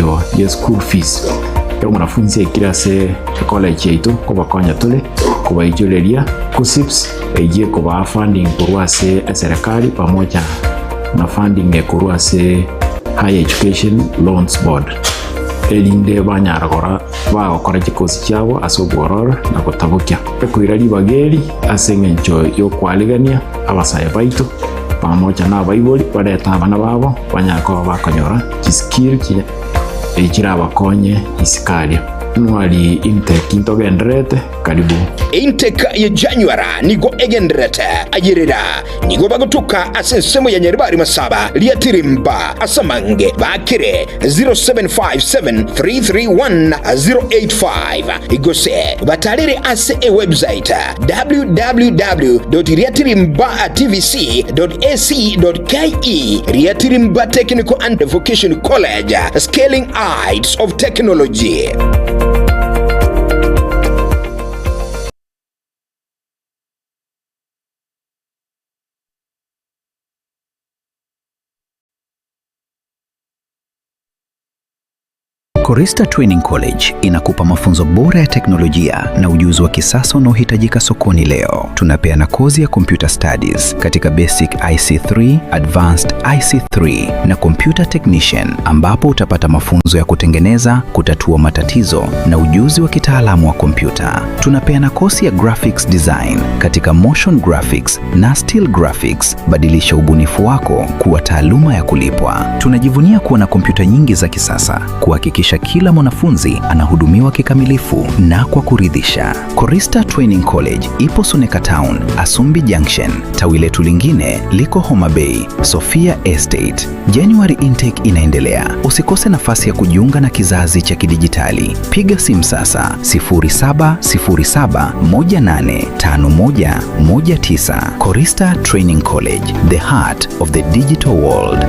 eng'encho ye school fees. Ekero omwanafunzi aikire ase ecollege yaito nkobakonya tore kobaichoreria KUCCPS eyio ekobaa funding korwa ase eserekari pamoja na funding ekorwa ase Higher Education Loans Board erinde banyara gora bagokora chikosi chiabo ase obwororo na gotabokia. Ekoira ribaga eri ase eng'encho y'okwarigania abasae baito pamoja na abaibori barete abana babo banyare koba bakonyora chiskill chiria chirabakonye isiko aria. Nwari intake ntogendererete karibu. Intake ye January nigo egendererete ayerera nigo bagotuka ase ensemo ya Nyaribari Masaba Riatirimba ase amange bakire 0757331085 gose batarere ase ewebsite www.riatirimbatvc.ac.ke Riatirimba Technical and Vocation College, Scaling Heights of Technology. Korista Training College inakupa mafunzo bora ya teknolojia na ujuzi wa kisasa unaohitajika sokoni leo. Tunapeana kozi ya computer studies katika basic IC3, advanced IC3 na computer technician, ambapo utapata mafunzo ya kutengeneza, kutatua matatizo na ujuzi wa kitaalamu wa kompyuta. Tunapeana kozi ya graphics design katika motion graphics na still graphics. Badilisha ubunifu wako kuwa taaluma ya kulipwa. Tunajivunia kuwa na kompyuta nyingi za kisasa kuhakikisha kila mwanafunzi anahudumiwa kikamilifu na kwa kuridhisha. Korista Training College ipo Suneka Town, Asumbi Junction. Tawi letu lingine liko Homa Bay, Sofia Estate. January intake inaendelea. Usikose nafasi ya kujiunga na kizazi cha kidijitali. Piga simu sasa 0707185119. Korista Training College, the heart of the digital world.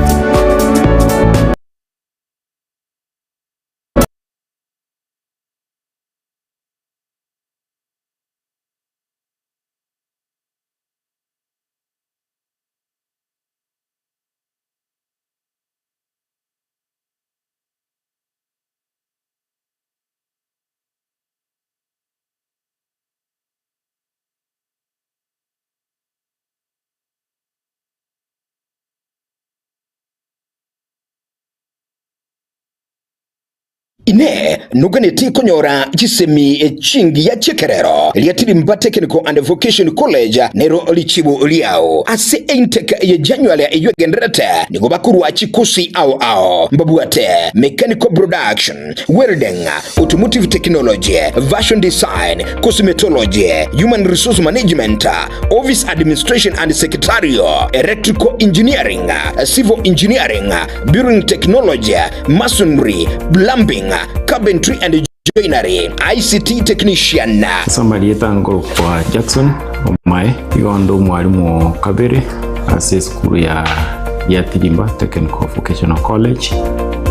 Inee! Noganeti konyora chisemi chingiya chi'ekerero ria Tirimba Technical and Vocation College nero richibu riao? Ase intake ye January eyio egendererete nigo bakorwa chikosi ao ao mbabwate Mechanical Production, Welding, Automotive Technology, Fashion Design, Cosmetology, Human Resource Management, Office Administration and Secretarial, Electrical Engineering, Civil Engineering, Building Technology, Masonry, Plumbing, Carpentry and Joinery, ICT Technician. Ase amarieta nkorokwa Jackson Omae, igo nde omwalimu o kabere ase esukuru ya Giatirimba Technical Vocational College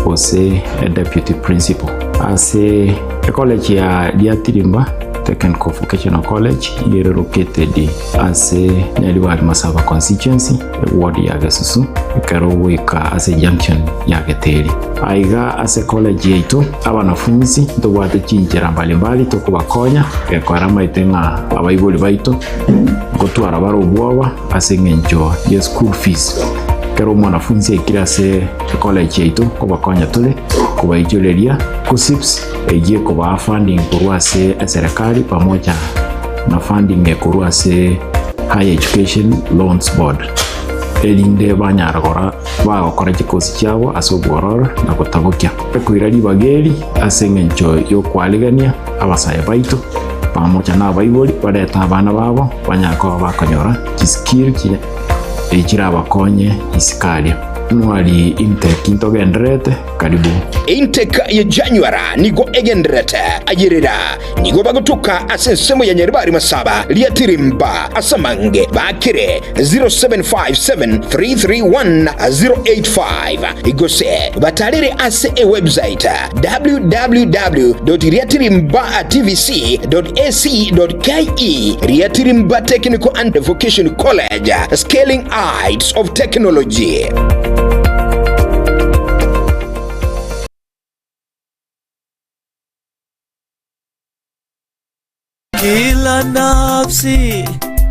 gose deputy principal. Ase ecollege ya Giatirimba Technical Vocational College iga ere located ase Nyaribari Masaba constituency eward ya Gesusu ekero ogoika ase junction ya Geteri. Aiga ase college yaito abanafunzi ntobwate chinchera mbalimbali tokobakonya gekora amaete ng'a abaibori baito ngotwara bare obwoba ase eng'encho ye school fees. Ekero omwanafunzi aikire ase ecollege yaito nkobakonya tore kobaichoreria KUCCPS eyio ekobaa funding korwa ase eserekari pamoja na funding ekorwa ase Higher Education Loans Board erinde banyare gora bagokora chikosi chiabo ase obwororo na gotabokia. Ekoira ribaga eri ase eng'encho y'okwarigania abasae baito pamoja na abaibori barete abana babo banyare koba bakonyora chiskill chiria chirabakonye isiko aria. Nwari intake ntogendererete Karibu. Intake ye January nigo egendererete ayerera nigo bagotuka ase ensemo ya Nyaribari Masaba Riatirimba ase amange bakire 0757331085 gose batarere ase ewebsite www.riatirimbatvc.ac.ke Riatirimba Technical and Vocation College Scaling Heights of Technology. Kila nafsi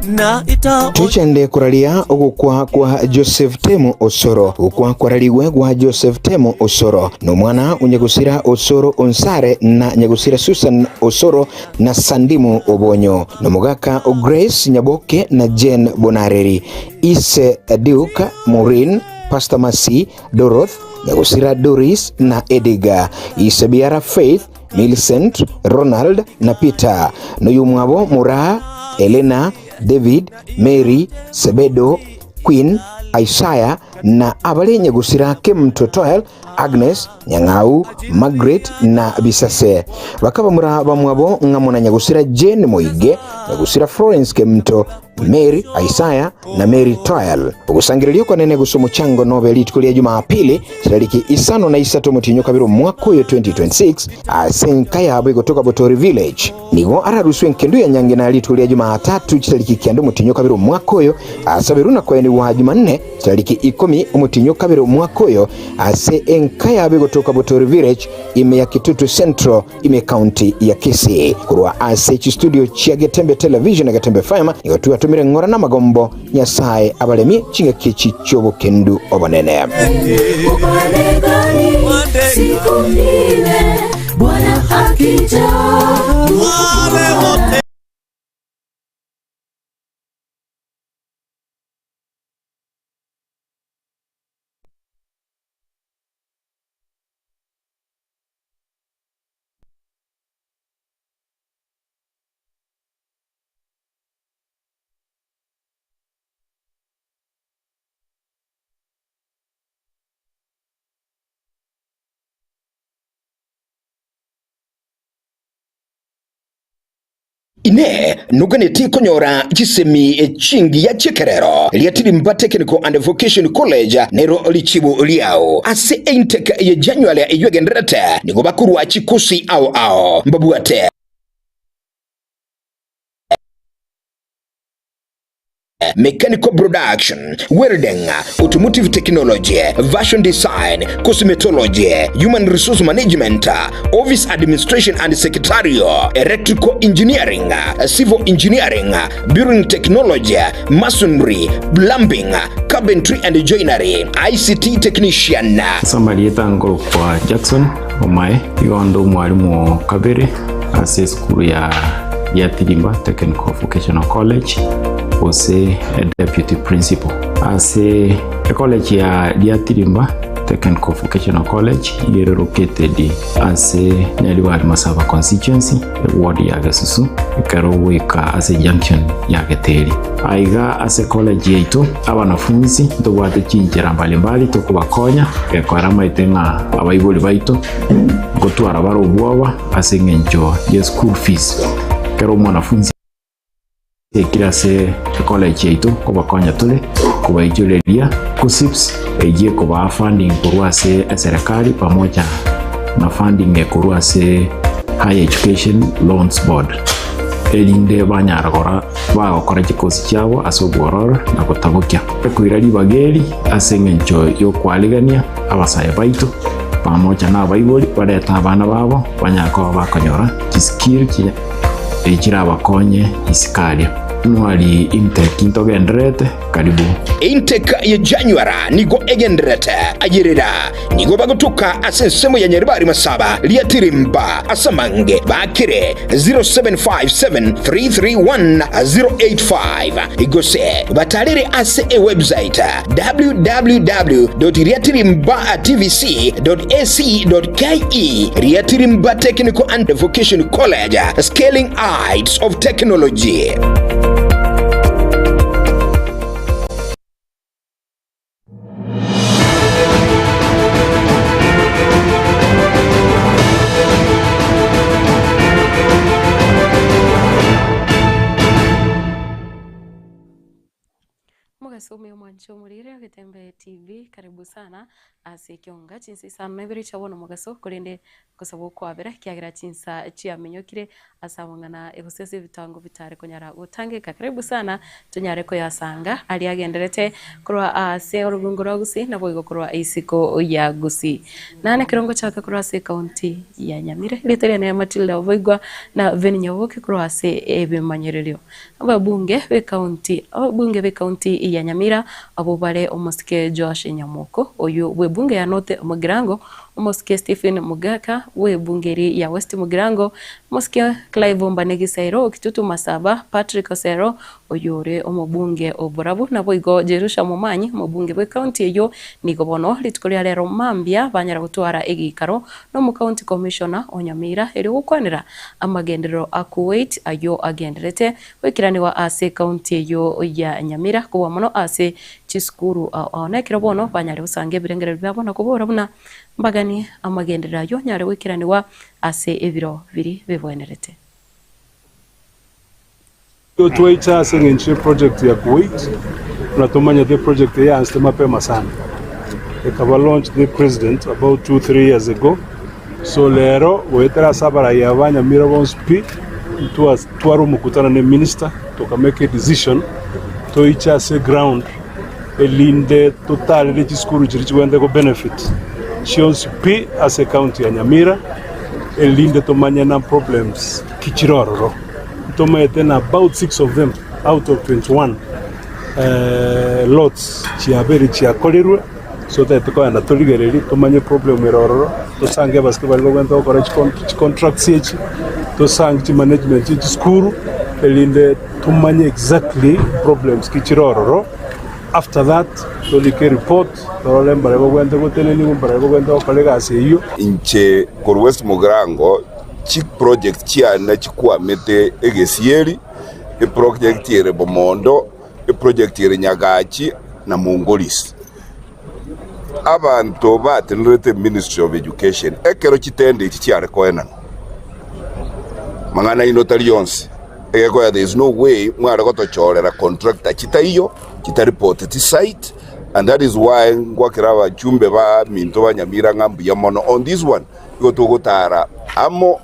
na ita Tochande koraria ogokwa kwa Joseph Temu Osoro. Ogokwa kwararigwe gwa Joseph Temu Osoro nomwana o Nyagusira Osoro Onsare na Nyagusira Susan Osoro na Sandimu Obonyo, nomogaka o Grace Nyaboke na Jane Bonareri, ise Duke, Maureen, Pastor Mercy, Doroth, Nyagusira Doris na Ediga, ise biara Faith, Millicent, Ronald na Peter, noyomwabo Moraa, Elena, David, Mary, Sebedo, Queen, Isaiah na abare nyagusira Kemto Toel, Agnes, Nyang'au, Margaret na Bisase. Bakabamura bamwabo ng'amo na nyagusira Jane Moige, nyagusira Florence Kemto, Mary Isaya na Mary Toel. Ogosangereria okonene gose omochango nobe rituko ria Jumapili chitariki isano na isato omotienyi o kabere omwaka oyo 2026 ase enka yabo egotoka Botori Village. Nigo araruswe enkendu ya Nyangena rituko ria Jumatatu chitariki kianda omotienyi o kabere omwaka oyo asaberwe na koenigwa Jumanne chitariki ikomi omotienyi o kabere omwaka oyo ase enka yabo egotoka Botori Village ime ya Kitutu Central ime county ya Kisii. Korwa ase chistudio chia Getembe Television na Getembe FM nigo twatomire ng'ora namagombo Nyasae abaremie chingaki echi chi'obokendu obonene. Upande gani siku ile Bwana akija wale wote Inee! Noganeti konyora chisemi chingiya chi'ekerero riatirimba Technical and Vocation College nero richibu riao ase intake ye January eyio egendererete nigo bakorwa chikosi ao ao mbabwate Mechanical Production, Welding, Automotive Technology, Fashion Design, Cosmetology, Human Resource Management, Office Administration and Secretarial, Electrical Engineering, Civil Engineering, Building Technology, Masonry, Plumbing, Carpentry and Joinery, ICT Technician. Ase amarieta nkorokwa Jackson Omae, igo nde omwalimu o kabere ase esukuru ya Giatirimba Technical Vocational College gose Deputy Principal. Ase ecollege ya Giatirimba Technical Vocational College iga ere located ase Nyaribari Masaba Constituency, eward ya Gesusu, ekero ogoika ase junction ya Geteri. Aiga ase college yaito abanafunzi ntobwate chinchera mbalimbali tokobakonya gekora amaete ng'a abaibori baito ngotwara bare obwoba ase eng'encho ye school fees. Ekero omwanafunzi aikire ase ecollege yaito nkobakonya tore kobaichoreria KUCCPS eyio ekobaa funding korwa ase eserekari pamoja na funding ekorwa ase Higher Education Loans Board erinde banyara gora bagokora chikosi chiabo ase obwororo na gotabokia. Ekoira ribaga eri ase engencho y'okwarigania abasae baito pamoja na abaibori barete abana babo banyare koba bakonyora chiskill chirabakonye isiko aria. Nwari intake ntogendererete karibu. Intake ye January nigo egendererete ayerera nigo bagotuka ase ensemo ya Nyaribari Masaba Riatirimba ase amange bakire 0757331085 gose batarere ase ewebsite www.riatirimbatvc.ac.ke Riatirimba Technical and Vocation College, Scaling Heights of Technology. Mogaso. Omogaso omuya omwanche omorire Getembe TV karibu sana ase ekionga chinsa isano na ibere chia bono omogaso korende Gosaba okwabera, ekiagera chinsa chiamenyokire ase amang'ana gose ase ebitango bitare konyara gotangeka. Karibu sana tonyare koyasanga aria agenderete korwa ase orogongo rwa Gusii naboigo korwa isiko ya Gusii. Nane ekero ngochaka korwa ase ekaunti ya Nyamira, erieta riane Matilda Oboigwa na Venny Nyaboke korwa ase ebimanyererio. Ababunge b'ekaunti Ababunge b'ekaunti ya Nyamira abwo bare omosike Joash Nyamoko oyio bw'ebunge ya North Mugirango Omosike Stephen Mugaka bw'ebungeri ya West Mugirango, Omosike Clive Mbane Gisairo o Kitutu Masaba, Patrick Osero oyore omobunge o Borabu naboigo Jerusha Momanyi omobunge bw'ecounty eyio nigo bono rituko ria rero mambia banyara gotwara egeikaro nomocounty commissioner o Nyamira erio gokwanera amagenderero a Kuwait ayio agenderete goikeranigwa ase ecounty eyio ya Nyamira kobua mono ase chisukuru ao ao. Na ekero bono banyare gosanga ebirengererio biabo na kobora buna mbaganie amagenderero ayio anyare goikeranigwa ase ebiro biria bibwenerete. Nigo twaicha ase engencho ye project ya Kuwait, buna tomanyete eproject eye yaanchete mapema sana, ekaba launched ne president about two three years ago, so rero goetera ase abarai aba ba Nyamira bonsi pi, ntwatwara omokutano ne minister toka make a decision toiche ase ground erinde totarere chisukuru chiria chigwenerete go benefit chionsi pi ase ecounty ya Nyamira erinde tomanye na problems ki chire ororo. Ntomaete na about six of them out of 21 lots chiabeire chiakorirwe so totagete kogenda torigererie tomanye problem ere ororo tosange abasike baria bagwenerete gokora chicontracts echi tosange chimanagement chie chisukuru erinde tomanye exactly problems ki chire ororo after that torike ereport torore mbaria bagwenerete goteneniwa mbaria bagwenerete gokora egasi eyio. Inche korwa West Mugirango chiproject chiane chikwamete egesieri, eproject ere Bomondo, eproject ere Nyagachi na Mongolis. Abanto batenerete Ministry of Education ekero chitenda echi chiare koenanwa, mang'ana aino tari onsi, egekoya there is no way mware gotochorera contractor chitaiyo, chitaripoteti site and that is why ngwakera abachumbe baminto ba Nyamira ng'a mbuya mono on this one, igo togotara amo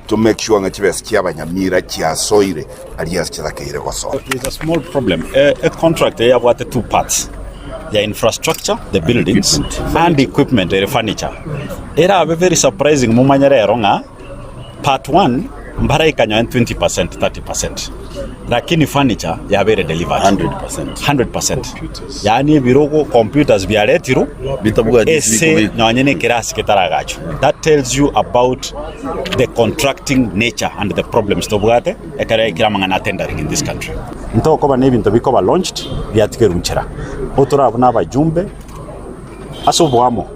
to make sure ng'a chibesa chi'abanyamira chiasoire aria ase chitakeire gosoa. There is a small problem. A contract eye yabwate two parts, ya infrastructure, the buildings, and equipment ere furniture. Erabe very surprising momanye rero ng'a part one mbaraika nonye 20%, 30%, lakini furniture yabeire delivered 100%. Yaani ebirogo, computers biaretirwe ase nonye na ekerasi ketaragachwa. That tells you about the contracting nature and the problems tobwate ekero yaikire amang'ana a tendering in this country. Ntokoba na ebinto bikoba launched biatigerwe nchera. Otoraba buna abajumbe ase oboamo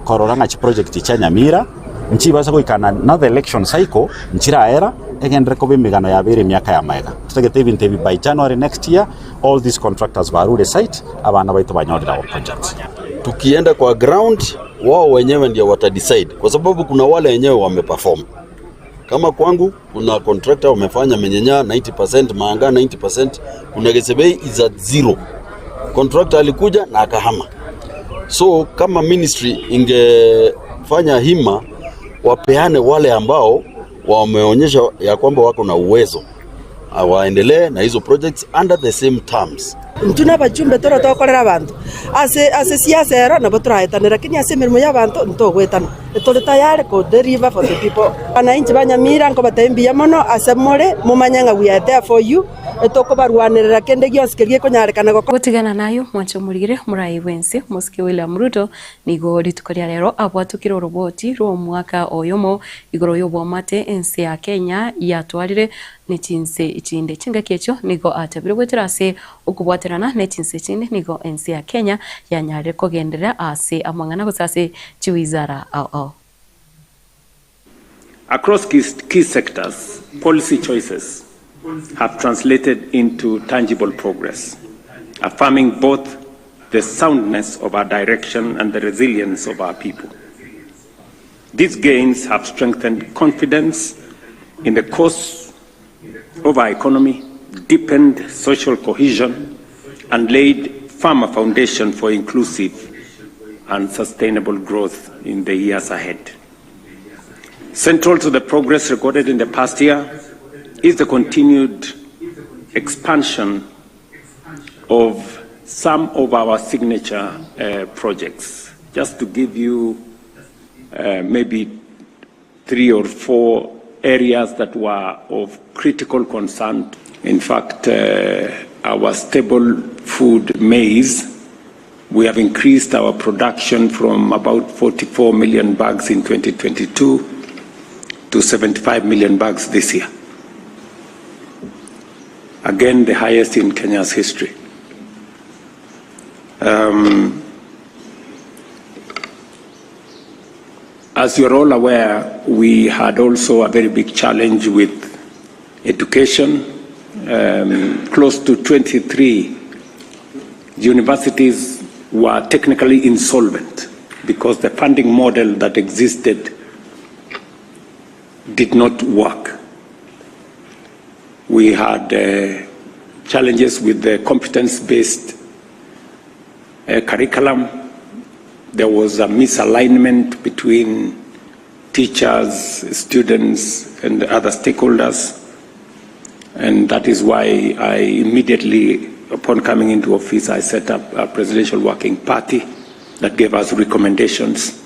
korora ng'a chiproject chia Nyamira nchibase goika na another election cycle nchiraera egenderere koba emegano yabeire emiaka ya magega. Totagete ebinto ebi by January next year all these contractors barure site abana baito banyorire our projects. Tukienda kwa ground wao wenyewe ndio wata decide kwa sababu kuna wale wenyewe wame perform. Kama kwangu kuna contractor wamefanya Menyenya 90%, Manga 90%, kuna Gesebei is at zero. Contractor alikuja na akahama. So kama ministry ingefanya hima wapeane wale ambao wameonyesha ya kwamba wako na uwezo waendelee na hizo projects under the same terms. Intwe nabachumbe tore tokorera abanto, ase ase siasa ero nabo toraetanere, lakini ase emeremo y'abanto ntogoetana. Tore tayari ko deliver for the people. Abananchi ba Nyamira nkobatebia mbuya mono ase more, momanye ng'a we are there for you, etokobarwanerera kende gionsi keria gekonyarekana gokora. Gotigana nayo, mwanche omorigire moraai bw'ense, omosike William Ruto, nigo rituko ria rero abwatokire oroboti rw'omwaka oyomo igoro y'oboamate ense ya Kenya yatwarire ne chinse chinde. Chingaki echio nigo atabire goetera ase okobwaterana ne chinse chinde nigo ense ya Kenya yanyarire kogenderera ase amang'ana gose ase chiwizara ao ao. Across key sectors, policy choices have translated into tangible progress, affirming both the soundness of our direction and the resilience of our people. These gains have strengthened confidence in the course of our economy, deepened social cohesion, and laid firmer foundation for inclusive and sustainable growth in the years ahead. Central to the progress recorded in the past year is the continued expansion of some of our signature uh, projects. Just to give you uh, maybe three or four areas that were of critical concern. In fact, uh, our stable food maize, we have increased our production from about 44 million bags in 2022 to 75 million bags this year. Again, the highest in Kenya's history. Um, as you're all aware, we had also a very big challenge with education. Um, close to 23 universities were technically insolvent because the funding model that existed did not work. We had uh, challenges with the competence-based uh, curriculum. There was a misalignment between teachers, students, and other stakeholders. And that is why I immediately, upon coming into office, I set up a presidential working party that gave us recommendations.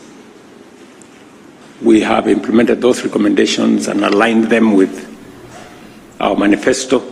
We have implemented those recommendations and aligned them with our manifesto.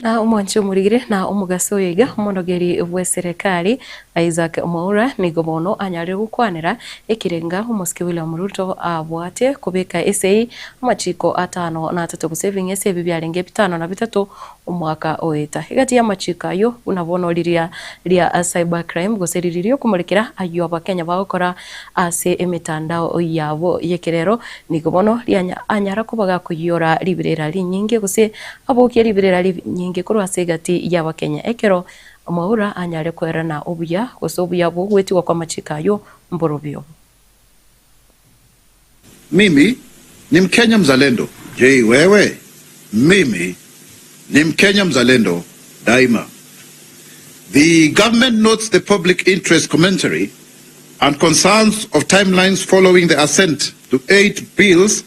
Na omwanchi omorigire na omogaso oyo iga omonogeri bw'eserekari Isaac Mwaura nigo bono anyarire gokwanera ekerenga omosike William Ruto abwate kobeka esei amachiko atano na atato gose ebing'ese ebi biarenge bitano na bitato omwaka oeta. Egati y'amachiko ayio buna bono riria ria cyber crime gose riria riokomorekera ayio abakenya bagokora ase emetandao yabo y'ekerero nigo bono rianya anyara koba gakoiyora riberera rinyinge gose abokie riberera rinyinge korwa ase egati y'abakenya ekero Mwaura anyare koerana obuya gose obuya bw'ogwetigwa kw'amachiko ayio mborobio. Mimi ni Mkenya mzalendo. Je, wewe? Mimi ni Mkenya mzalendo daima. The government notes the public interest commentary and concerns of timelines following the assent to eight bills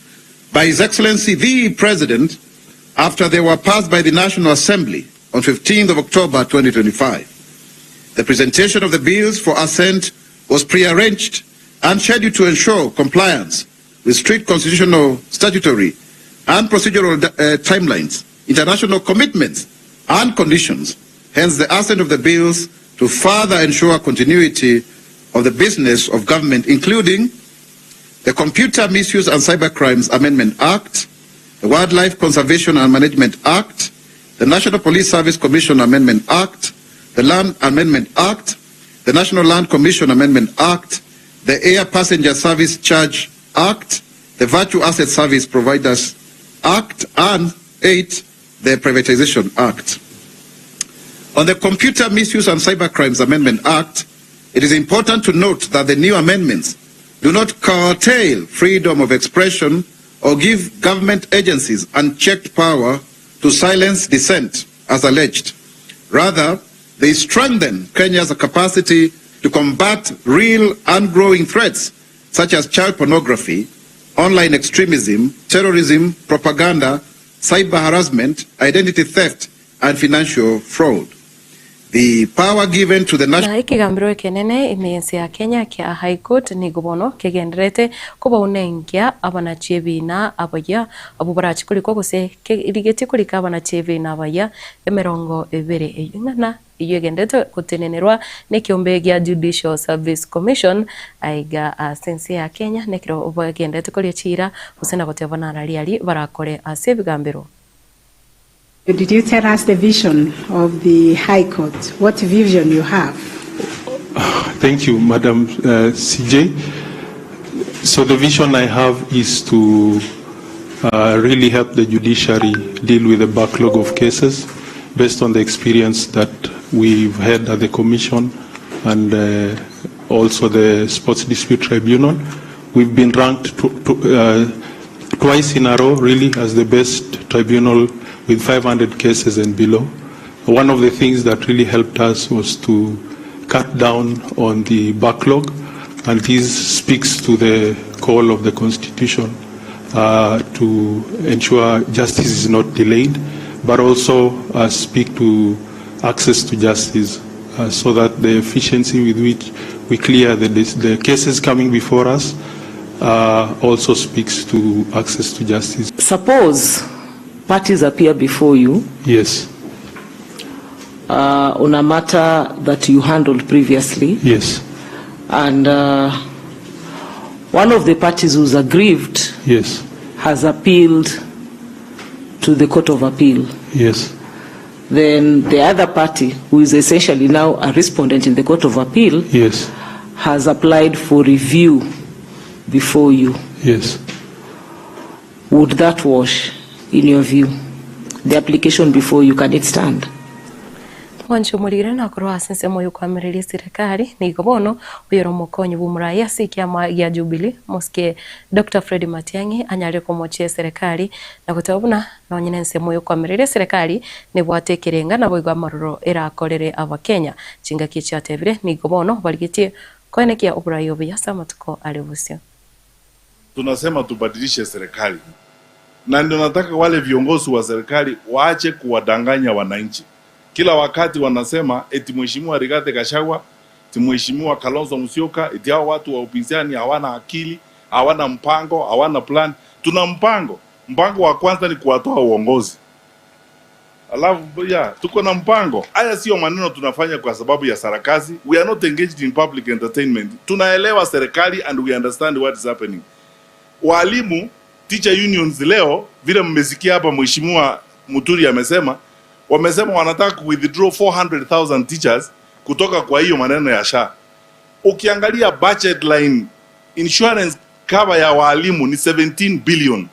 by His Excellency the President after they were passed by the National Assembly on 15th of October 2025. The presentation of the bills for assent was prearranged and scheduled to ensure compliance with strict constitutional, statutory, and procedural uh, timelines, international commitments, and conditions. Hence, the assent of the bills to further ensure continuity of the business of government, including the Computer Misuse and Cybercrimes Amendment Act, the Wildlife Conservation and Management Act, the National Police Service Commission Amendment Act, the Land Amendment Act, the National Land Commission Amendment Act, the Air Passenger Service Charge Act, the Virtual Asset Service Providers Act, and 8, the Privatization Act. On the Computer Misuse and Cybercrimes Amendment Act, it is important to note that the new amendments do not curtail freedom of expression or give government agencies unchecked power to silence dissent, as alleged. Rather, they strengthen Kenya's capacity to combat real and growing threats such as child pornography, online extremism, terrorism, propaganda, cyber harassment, identity theft, and financial fraud. The power given to the national Na ekegambero ekenene ime y'ense ya Kenya kia High Court nigo bono kegendererete kobaunengia abanachi ebiina abayia abwo barachi korikwa gose kerigetie korika abanachi ebiina abayia emerongo ebere eyio ing'ana eyio egendererete gotenenerwa nekeombe gia Judicial Service Commission aiga ase ense ya Kenya nekero bagendererete koria chiira gose na goteba narari aria barakore ase ebigambero. Did you tell us the vision of the High Court? What vision you have? Thank you, Madam uh, CJ. So the vision I have is to uh, really help the judiciary deal with the backlog of cases based on the experience that we've had at the Commission and uh, also the Sports Dispute Tribunal. We've been ranked to, to, uh, twice in a row, really, as the best tribunal with 500 cases and below. One of the things that really helped us was to cut down on the backlog and this speaks to the call of the constitution uh, to ensure justice is not delayed but also uh, speak to access to justice uh, so that the efficiency with which we clear the, the cases coming before us uh, also speaks to access to justice. Suppose parties appear before you. Yes. Uh, on a matter that you handled previously. Yes. And uh, one of the parties who's aggrieved. Yes. Has appealed to the Court of Appeal. Yes. Then the other party, who is essentially now a respondent in the Court of Appeal, yes. has applied for review before you. Yes. Would that wash, in your view? The application before you, can it stand? Mwanche omorigire nakorwa ase ensemo y'okoamereria eserekari, nigo bono oyore omokonyi bw'omorai ase ekiama gia Jubilee, Mosike Doctor Fred Matiang'i anyare komochia eserekari na goteba buna nonye nensemo y'okoamereria eserekari nebwate ekerenga naboigo amaroro erakorere Abakenya. Chingaki echi atebire nigo bono barigetie koenekia oborai obuya ase amatuko are bosio. Tunasema tubadilishe serikali, na ndio nataka wale viongozi wa serikali waache kuwadanganya wananchi. Kila wakati wanasema eti mheshimiwa Rigathi Gachagua, eti mheshimiwa Kalonzo Musyoka, eti hao watu wa upinzani hawana akili, hawana mpango, hawana plan. Tuna mpango. Mpango wa kwanza ni kuwatoa uongozi. Alafu ya tuko na mpango. Haya sio maneno tunafanya kwa sababu ya sarakasi. We are not engaged in public entertainment. Tunaelewa serikali and we understand what is happening. Walimu teacher unions leo, vile mmesikia hapa mheshimiwa Muturi amesema, wamesema wanataka ku withdraw 400,000 teachers kutoka kwa hiyo maneno ya SHA. Ukiangalia budget line insurance cover ya walimu ni 17 billion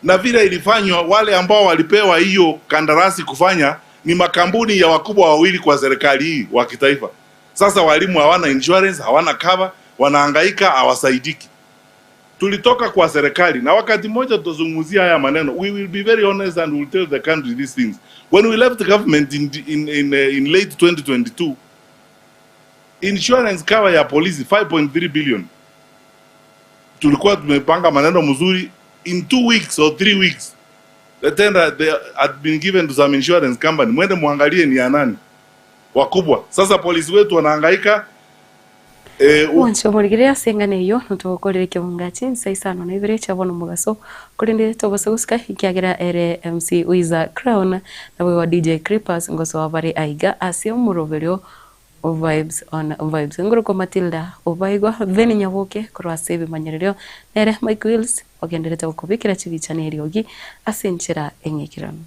na vile ilifanywa, wale ambao walipewa hiyo kandarasi kufanya ni makampuni ya wakubwa wawili kwa serikali hii wa kitaifa. Sasa walimu hawana insurance, hawana cover, wanahangaika, hawasaidiki. Tulitoka kwa serikali na wakati mmoja tutazungumzia haya maneno. We will be very honest and we will tell the country these things. When we left the government in, in, in, uh, in late 2022, insurance cover ya polisi 5.3 billion tulikuwa tumepanga maneno mzuri in two weeks or three weeks the tender they had been given to some insurance company mwende muangalie ni ya nani wakubwa sasa polisi wetu wanahangaika eh, u- Mwanche omorigire ase eng'ana eyio ntogokorere ekebunga chinsa isano na ibere chia bono omogaso korende tobasa gosika ekiagera ere MC Wiza Crown naboigo DJ Creepers ngosoa bare aiga ase omoroberio Vibes on Vibes. Ngorokwa Matilda Obaigwa, Veni Nyaboke korwa ase ebimanyererio, nere Mike Wills ogenderete gokobekera chibicha na eriogi ase enchera eng'ekeranu.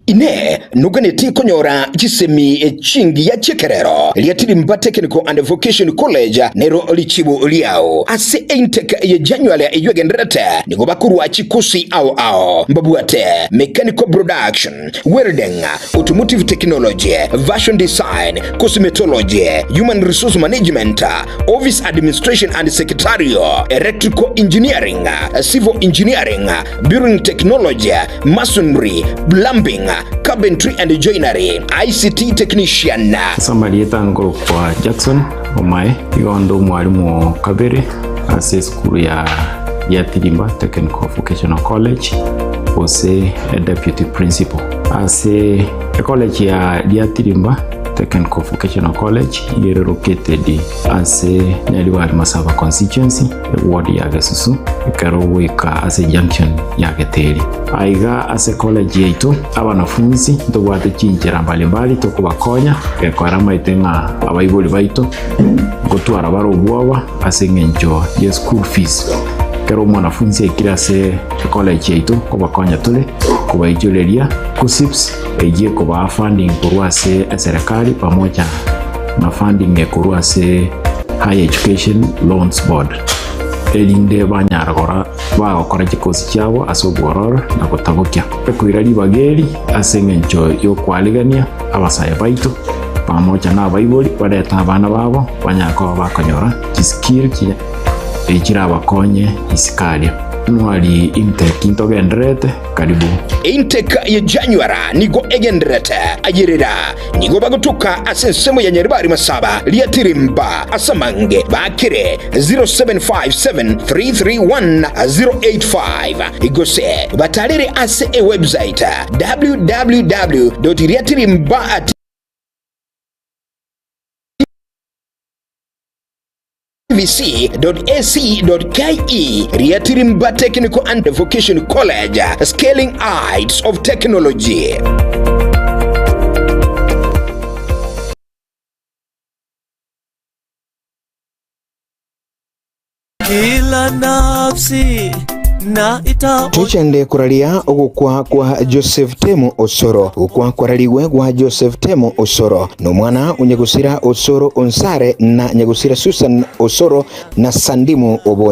Inee! Noganeti konyora chisemi chingiya chi'ekerero Riatirimba Technical and Vocation College nero richibu riao ase intake ye January eyio egendererete nigo bakorwa chikosi ao ao mbabwate Mechanical Production, Welding, Automotive Technology, Fashion Design, Cosmetology, Human Resource Management, Office Administration and Secretarial, Electrical Engineering, Civil Engineering, Building Technology, Masonry, Plumbing, Carpentry and Joinery, ICT Technician. Ase amarieta nkorokwa Jackson Omae, igo onde omwalimu o kabere ase esukuru ya Giatirimba Technical Vocational College gose deputy principal. Ase ecollege ya Giatirimba. Technical Vocational College iga ere located ase Nyaribari Masaba Constituency, eward ya Gesusu, ekero ogoika ase junction ya Geteri. Aiga ase college yaito, abanafunsi ntobwate chinchera mbalimbali tokobakonya gekora amaete ng'a abaibori baito ngotwara bare obwoba ase eng'encho ye school fees. Ekero omwanafunsi aikire ase ecollege yaito nkobakonya tore kobaichoreria KUCCPS eyio ekobaa funding korwa ase eserekari pamoja na funding ekorwa ase Higher Education Loans Board erinde banyara gora bagokora chikosi chiabo ase obwororo na gotabokia. Ekoira ribaga eri ase engencho y'okwarigania abasae baito pamoja na abaibori barete abana babo banyare koba bakonyora chiskill chirabakonye isiko aria. Nwari intake ntogendererete karibu. Intake ye January nigo egendererete ayerera nigo bagotuka ase ensemo ya Nyaribari Masaba Riatirimba ase amange bakire 0757331085 gose batarere ase ewebsite www.riatirimba. Tvc.ac.ke Riatirimba Technical and Vocation College, Scaling Heights of Technology. Kila nafsi na ita Tochende koraria ogokwa kwa Joseph Temu Osoro. Gokwa kwararigwe gwa Joseph Temu Osoro nomwana o Nyagusira Osoro Onsare na Nyagusira Susan Osoro na Sandimu Obonyo.